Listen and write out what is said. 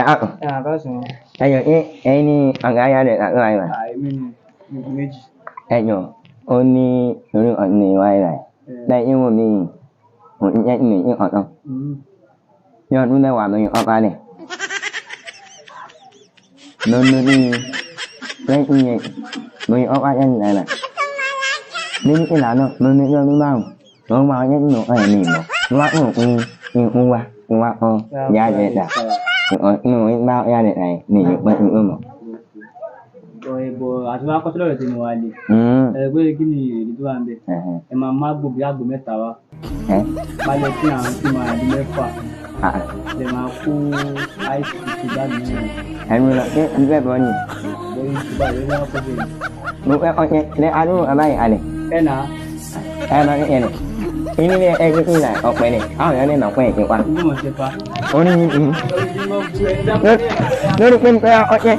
Káàsán. Ẹjọ́, ṣé ẹ̀yin ni ọ̀gá yálẹ̀ àti wáyé? Èmi ni ìlú méjì. Ẹjọ́, ó ní orúkọ ní wáyé rẹ̀. Lẹ́yìn ìwọ̀n mi, mo ti jẹ́ ìmì ní ọ̀tọ̀. Ní ọdún 10 mi ọba rẹ̀. Mo ní ní lẹ́yìn yẹn, mo ní ọba yẹn nìyẹn. Ní ìlànà, mo ní ọdún 5, mo máa yẹn nínú ọ̀rẹ́ mi mọ̀. Mo wá ń ń wá ń wá ọ yá rẹ̀ dà. Nínú ìgbà yá rẹ̀ dà ní ìpẹ́ ìlú mọ̀. Ìbò àti wá kọ́sílẹ̀ rẹ̀ tẹ̀lé wa lè. Ẹ pé kí ni èrè tó wà ń bẹ̀? Ẹ máa má gbò bí àgbò 3 wá. Balẹ̀ tí àwọn tí máa di 6. Lè máa kó àìsí ti báàgì náà. Ẹnu lọ ṣé ń fẹ́ bọ́ ni? Lórí ti báyìí ló wá kọ́sẹ̀ yìí. Mo fẹ́ kọ́ ṣe lé adúrú àbáyé àlè. Ẹ nà. Ẹ máa ń yẹn. Inú ilé ẹgbẹ́ ìlà ọ̀pẹ ni àwọn èèyàn ní ìmọ̀ pé ìpa. Inú mọ̀ ṣe fa. Orí mi. Lórí pé ń pẹ́ ọ̀ṣẹ́.